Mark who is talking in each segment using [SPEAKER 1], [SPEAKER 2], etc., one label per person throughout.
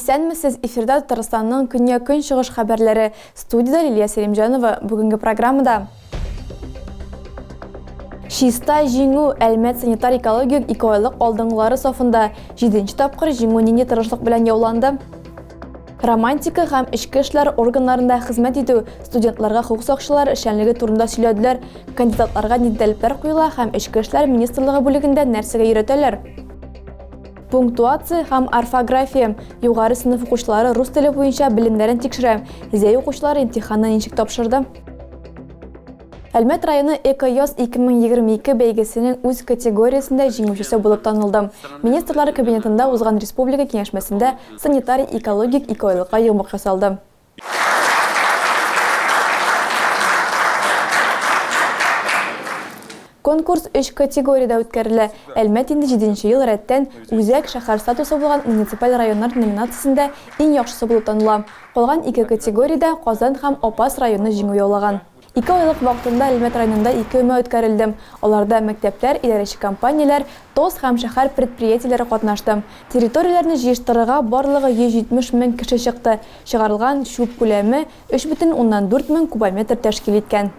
[SPEAKER 1] Исәнмесез, эфирда Татарстанның көньяк-көнчыгыш хәбәрләре. Студиядә Лилия Сәлимҗанова. Бүгенге программада Чиста җиңү Әлмәт санитар-экологик икеайлык алдынгылары сафында җиденче тапкыр җиңү нинди тырышлык белән яуланды? Романтика һәм эчке эшләр органнарында хезмәт итү, студентларга хокук сакчылары эшчәнлеге турында сөйләделәр, кандидатларга нинди таләпләр куела һәм эчке эшләр министрлыгы бүлегендә нәрсәгә өйрәтәләр? Пунктуация һәм орфография. Югары сыйныф укучылары рус теле буенча белемнәрен тикшерә. Зәй укучылары имтиханны ничек тапшырды? Әлмәт районы Экояз 2022 бәйгесенең үз категориясендә җиңүчесе булып танылды. Министрлар Кабинетында узган республика киңәшмәсендә санитар-экологик икеайлыкка йомгак ясалды. Конкурс өч категориядә үткәрелә. Әлмәт инде җиденче ел рәттән Үзәк шәһәр статусы булган муниципаль районнар номинациясендә иң яхшысы булып таныла. Калган ике категориядә Казан һәм Апас районы җиңү яулаган. Ике айлык вакытында Әлмәт районында ике өмә үткәрелде. Аларда мәктәпләр, идарәче компанияләр, ТОС һәм шәһәр предприятиеләре катнашты. Территорияләрне җыештырырга барлыгы 170 мең кеше чыкты. Чыгарылган чүп күләме 3,4 мең кубометр тәшкил иткән.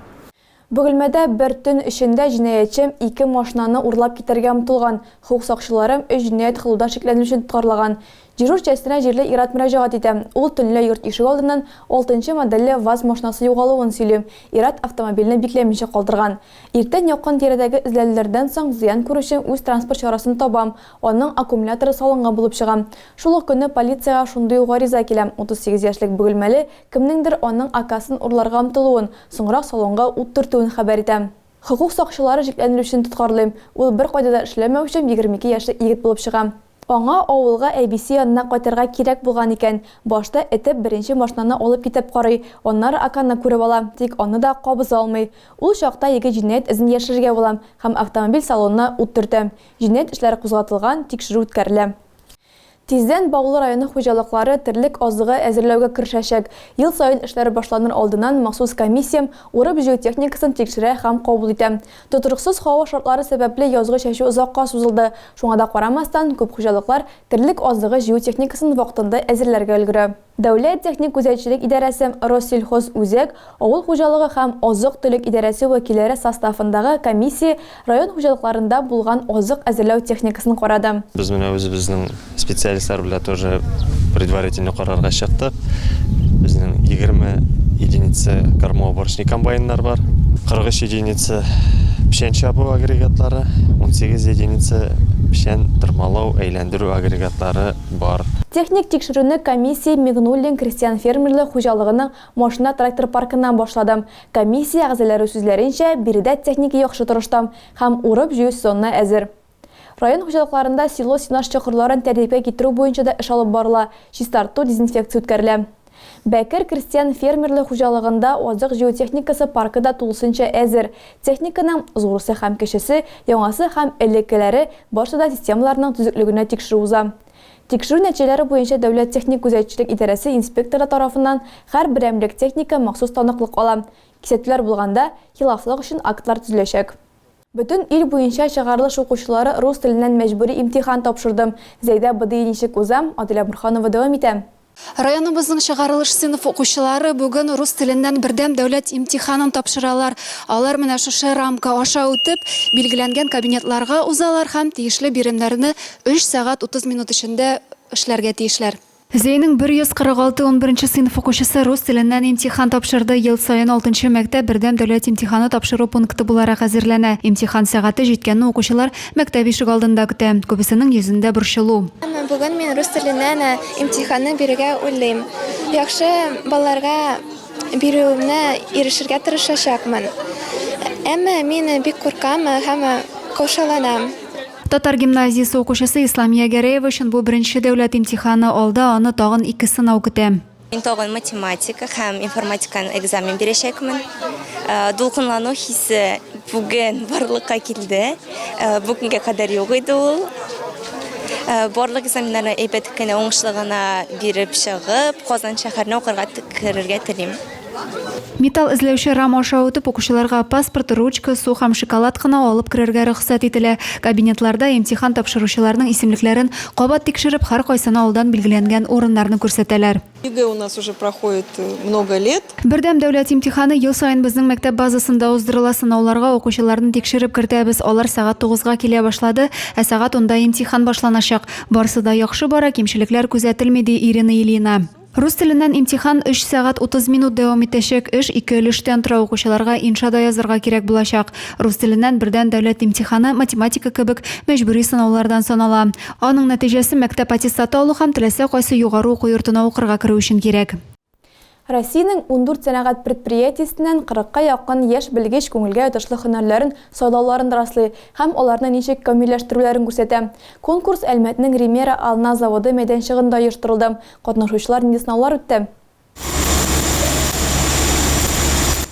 [SPEAKER 1] Бөгелмәдә бер төн эчендә җинаятьче ике машинаны урлап китәргә омтылган. Хокук сакчылары өч җинаять кылуда шикләнүчене тоткарлаган. Дежур частенә җирле ир-ат мөрәҗәгать итә. Ул төнлә йорт ишегалдыннан алтынчы модельле ВАЗ машинасы югалуын сөйли. Ир-ат автомобильне бикләмичә калдырган. Иртән якын тирәдәге эзләүләрдән соң зыян күрүче үз транспорт чарасын таба, аның аккумуляторы салынган булып чыга. Шул ук көнне полициягә шундый ук гариза килә. 38 яшьлек бөгелмәле кемнеңдер аның АКсын урларга омтылуын, соңрак салонга ут төртүен хәбәр итә. Хокук сакчылары шикләнелүчене тоткарлый. Ул беркайда да эшләмәүче 22 яшьлек егет булып чыга. Аңа авылга әбисе янына кайтырга кирәк булган икән. Башта этеп беренче машинаны алып китеп карый, аннары Аканы күреп ала, тик аны да кабыза алмый. Ул чакта егет җинаять эзен яшерергә була һәм автомобиль салонына ут төртә. Җинаять эшләре кузгатылган, тикшерү үткәрелә. Тиздән Баулы районы хуҗалыклары терлек азыгы әзерләүгә керешәчәк. Ел саен эшләр башланыр алдыннан махсус комиссия урып-җыю техникасын тикшерә һәм кабул итә. Тотрыксыз һава шартлары сәбәпле язгы чәчү озакка сузылды. Шуңа да карамастан, күп хуҗалыклар терлек азыгы җыю техникасын вакытында әзерләргә өлгерә. Дәүләт техник күзәтчелек идарәсе, Россельхозүзәк, авыл хуҗалыгы һәм азык-төлек идарәсе вәкилләре составындагы комиссия район хуҗалыкларында булган азык әзерләү техникасын карады.
[SPEAKER 2] Без менә үзебезнең специалистлар белән тоже предварительно карарга чыктык. Безнең 20 единица кормоуборочный комбайннар бар, 43 единица печән чабу агрегатлары, 18 единица печән тырмалау, әйләндерү агрегатлары бар.
[SPEAKER 1] Техник тикшерүне комиссия Мигнуллин крестьян-фермерлык хуҗалыгының машина-трактор паркыннан башлады. Комиссия әгъзалары сүзләренчә, биредә техника яхшы торышта һәм урып-җыю сезонына әзер. Район хуҗалыкларында силос-сенаж чокырларын тәртипкә китерү буенча да эш алып барыла, чистарту, дезинфекция үткәрелә. Бәкер крестьян-фермерлык хуҗалыгында азык җыю техникасы паркы да тулысынча әзер. Техниканың, зурысы һәм кечесе, яңасы һәм элеккеләре, барысы да системаларның төзеклегенә тикшерү уза. Тикшерү нәтиҗәләре буенча Дәүләт техник күзәтчелек идарәсе инспекторы тарафыннан һәр берәмлек техника махсус таныклык ала. Кисәтүләр булганда, хилафлык өчен актлар төзеләчәк. Бөтен ил буенча чыгарылыш укучылары рус теленнән мәҗбүри имтихан тапшырды. Зәйдә БДИ ничек уза, Адилә Борһанова дәвам итә.
[SPEAKER 3] Районыбызның чыгарылыш сыйныф укучылары бүген рус теленнән бердәм дәүләт имтиханын тапшыралар. Алар менә шушы рамка аша үтеп, билгеләнгән кабинетларга узалар һәм тиешле биремнәрне өч сәгать 30 минут эчендә эшләргә тиешләр. Зәйнең 146 унберенче сыйныф укучысы рус теленнән имтихан тапшырды. Ел саен алтынчы мәктәп бердәм дәүләт имтиханы тапшыру пункты буларак әзерләнә. Имтихан сәгате җиткәнне укучылар мәктәп ишегалдында көтә. Күбесенең йөзендә борчылу.
[SPEAKER 4] Әмма бүген мин рус теленнән имтиханны бирергә уйлыйм. Яхшы балларга бирүемне ирешергә тырышачакмын. Әмма мин бик куркам һәм каушаланам.
[SPEAKER 3] Татар гимназиясе укучысы Исламия Гәрәева өчен бу беренче дәүләт имтиханы, алда аны тагын ике сынау көтә.
[SPEAKER 5] Мин тагын математика һәм информатикадан экзамен бирәчәкмен. Дулкынлану хисе бүген барлыкка килде. Бу көнгә кадәр юк иде ул. Барлык экзаменнарны әйбәт кенә, уңышлы гына биреп чыгып, Казан шәһәренә укырга керергә телим.
[SPEAKER 3] Металл эзләүче рама аша үтеп, укучыларга паспорт, ручка, су һәм шоколад кына алып керергә рөхсәт ителә. Кабинетларда имтихан тапшыручыларның исемлекләрен кабат тикшереп, һәркайсына алдан билгеләнгән урыннарны күрсәтәләр.
[SPEAKER 6] ЕГЭ у нас уже проходит много лет.
[SPEAKER 3] Бердәм дәүләт имтиханы ел саен безнең мәктәп базасында уздырыла. Сынауларга укучыларны тикшереп кертәбез. Алар сәгать тугызга килә башлады, ә сәгать унда имтихан башланачак. Барысы да яхшы бара, кимчелекләр күзәтелми, ди Ирина Ильина. Рус теленнән имтихан өч сәгать 30 минут дәвам итәчәк. Эш ике өлештән тора, укучыларга инша да язарга кирәк булачак. Рус теленнән бердәм дәүләт имтиханы математика кебек мәҗбүри сынаулардан санала. Аның нәтиҗәсе мәктәп аттестаты алу һәм теләсә кайсы югары уку йортына укырга керү өчен кирәк.
[SPEAKER 1] Россиянең ундүрт сәнәгать предприятиесеннән кырыкка якын яшь белгеч күңелгә ятышлы һөнәрләрен сайлауларын раслый һәм аларны ничек камилләштерүләрен күрсәтә. Конкурс Әлмәтнең Римера Ална заводы мәйданчыгында оештырылды. Катнашучылар нинди сынаулар үтте?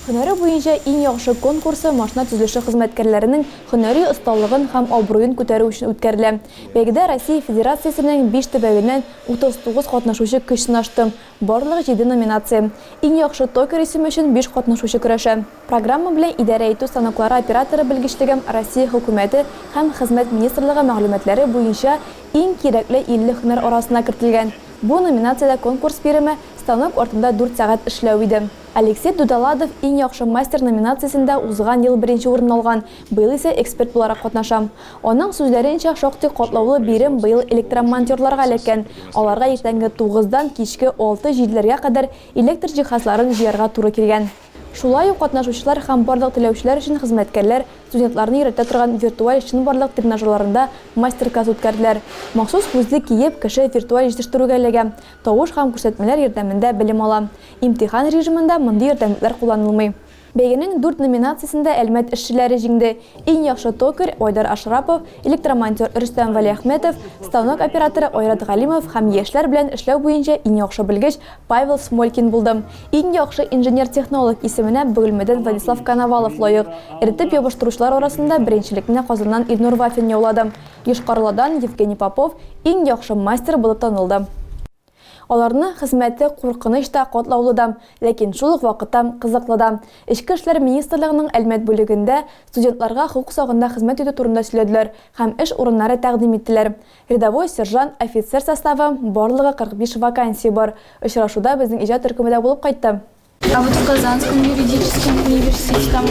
[SPEAKER 1] Һөнәре буенча иң яхшы конкурсы машина төзелеше хезмәткәрләренең һөнәри осталыгын һәм абруен күтәрү өчен үткәрелә. Бәйгедә Россия Федерациясенең биш төбәгеннән 39 катнашучы көч сынашты. Барлыгы җиде номинация. Иң яхшы токарь исеме өчен биш катнашучы көрәшә. Программа белән идарә итү станоклары операторы белгечлеге Россия Хөкүмәте һәм Хезмәт министрлыгы мәгълүматлары буенча иң кирәкле 50 һөнәр арасына кертелгән. Бу номинациядә конкурс биреме станок артында дүрт сәгать эшләү иде. Алексей Дудоладов Иң яхшы мастер номинациясендә узган ел беренче урын алган, быел исә эксперт буларак катнаша. Аның сүзләренчә, шактый катлаулы бирем быел электромонтерларга эләккән. Аларга иртәнге тугыздан кичке алты-җиделәргә кадәр электр җиһазларын җыярга туры килгән. Шулай ук катнашучылар һәм барлык теләүчеләр өчен хезмәткәрләр студентларны өйрәтә торган виртуаль чынбарлык тренажерларында мастер-класс үткәрделәр. Махсус күзлек киеп, кеше виртуаль җитештерүгә эләгә, тавыш һәм күрсәтмәләр ярдәмендә белем ала. Имтихан режимында мондый ярдәмлекләр кулланылмый. Бәйгенең дүрт номинациясендә Әлмәт эшчеләре җиңде. Иң яхшы токарь, Айдар Ашрапов, электромонтер Рөстәм Вәлиәхмәтов, станок операторы Айрат Галимов һәм яшьләр белән эшләү буенча иң яхшы белгеч Павел Смолькин булды. Иң яхшы инженер-технолог исеменә Бөгелмәдән Владислав Коновалов лаек. Эретеп ябыштыручылар арасында беренчелекне Казаннан Илнур Вафин яулады. Йошкар-Оладан Евгений Попов иң яхшы мастер булып танылды. Аларны хезмәте куркыныч та, катлаулы да, ләкин шул ук вакытта кызыклы да. Эчке эшләр министрлыгының Әлмәт бүлегендә студентларга хокук сагында хезмәт итү турында сөйләделәр һәм эш урыннары тәкъдим иттеләр. Рядовой, сержант, офицер составы, барлыгы 45 вакансия бар. Очрашуда безнең иҗат төркеме дә булып кайтты.
[SPEAKER 7] А вот в Казанском юридическом университете там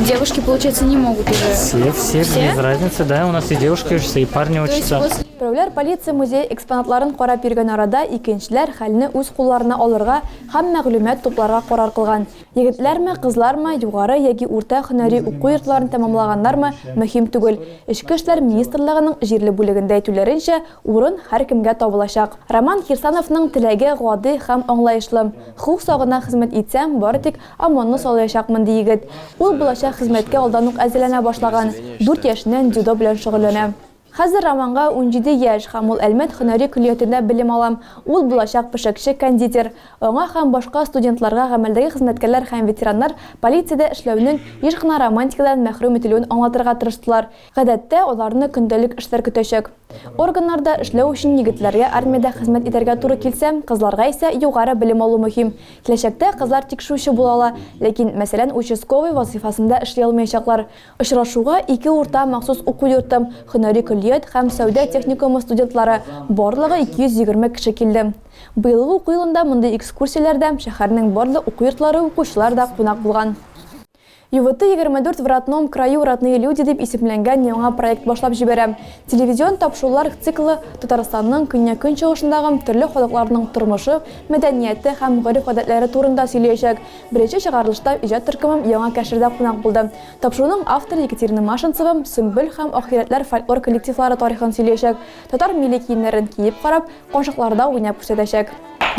[SPEAKER 7] девушки, получается, не могут уже.
[SPEAKER 8] Все, все, все, без разницы, да, у нас и девушки учатся, и парни учатся.
[SPEAKER 7] После...
[SPEAKER 1] Берәүләр полиция музее экспонатларын карап йөргән арада, икенчеләр хәлне үз кулларына алырга һәм мәгълүмат тупларга карар кылган. Егетләрме, кызлармы, югары яки урта һөнәри уку йортларын тәмамлаганнармы, мөһим түгел. Эчке эшләр министрлыгының җирле бүлегендә әйтүләренчә, урын һәркемгә табылачак. Роман Кирсановның теләге гади һәм аңлаешлы. Хокук сагына хезмәт итсәм, бары тик ОМОНны салаячакмын, ди егет. Ул булачак хезмәткә алдан ук әзерләнә башлаган, дүрт яшеннән дзюдо белән шөгыльләнә. Хәзер Романга унҗиде яшь һәм ул Әлмәт һөнәри көллиятендә белем ала. Ул булачак пешекче-кондитер. Аңа һәм башка студентларга гамәлдәге хезмәткәрләр һәм ветераннар полициядә эшләүнең еш кына романтикадан мәхрүм ителүен аңлатырга тырыштылар. Гадәттә, аларны көндәлек эшләр көтәчәк. Органнарда эшләү өчен егетләргә армиядә хезмәт итәргә туры килсә, кызларга исә югары белем алу мөһим. Киләчәктә кызлар тикшерүче була ала, ләкин, мәсәлән, участковый вазыйфасында эшли алмаячаклар. Очрашуга ике урта махсус уку йорты, һөнәри көллият һәм сәүдә техникумы студентлары, барлыгы 220 кеше килде. Быелгы уку елында мондый экскурсияләрдә шәһәрнең барлык уку йортлары укучылары да кунак булган. ЮВТ 24 в родном краю родные люди дип исемләнгән яңа проект башлап җибәрә. Телевизион тапшырулар циклы Татарстанның көньяк-көнчыгышындагы төрле халыкларның тормышы, мәдәнияте һәм гореф-гадәтләре турында сөйләячәк. Беренче чыгарылышта иҗат төркемем Яңа Кәшердә кунак булды. Тапшыруның авторы Екатерина Машинцева Сөмбел һәм Ахирәтләр фольклор коллективлары тарихын сөйләячәк, татар милли киемнәрен киеп карап, кашыкларда уйнап күрсәтәчәк.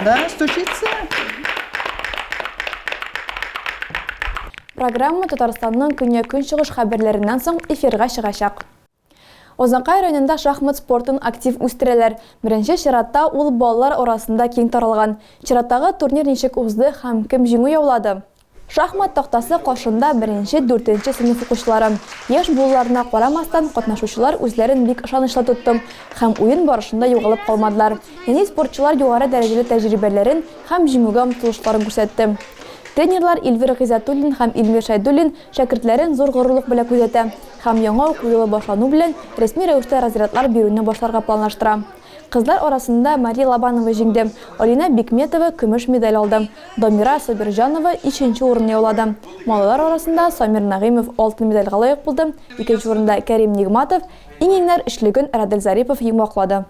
[SPEAKER 9] Да, стучится.
[SPEAKER 1] Программа Татарстанның көньяк-көнчыгыш хәбәрләреннән соң эфирга чыгачак. Азнакай районында шахмат спортын актив үстерәләр. Беренче чиратта ул балалар арасында киң таралган. Чираттагы турнир ничек узды һәм кем җиңү яулады? Шахмат тактасы каршында беренче, дүртенче сыйныф укучылары. Яшь булуларына карамастан, катнашучылар үзләрен бик ышанычлы тотты һәм уен барышында югалып калмадылар. Нәни спортчылар югары дәрәҗәле тәҗрибәләрен һәм җиңүгә омтылышларын күрсәтте. Тренерлар Илвир Гыйззәтуллин һәм Илмир Шәйдуллин шәкертләрен зур горурлык белән күзәтә һәм яңа уку елы башлану белән рәсми рәвештә разрядлар бирүне башларга планлаштыра. Кызлар арасында Мария Лобанова җиңде, Алинә Бикметова көмеш медаль алды, Дамира Сабирҗанова өченче урынны яулады. Малайлар арасында Самир Нәгыймов алтын медальгә лаек булды, икенче урында Кәрим Нигматов, иң-иңнәр өчлеген Радел Зарипов йомгаклады.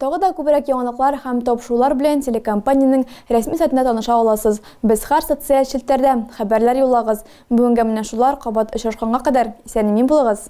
[SPEAKER 1] Тагы да күбрәк яңалыклар һәм тапшырулар белән телекомпаниянең рәсми сайтында таныша аласыз. Без һәр социаль челтәрдә. Хәбәрләр юллагыз. Бүгенгә менә шулар, кабат очрашканга кадәр, исән-имин булыгыз!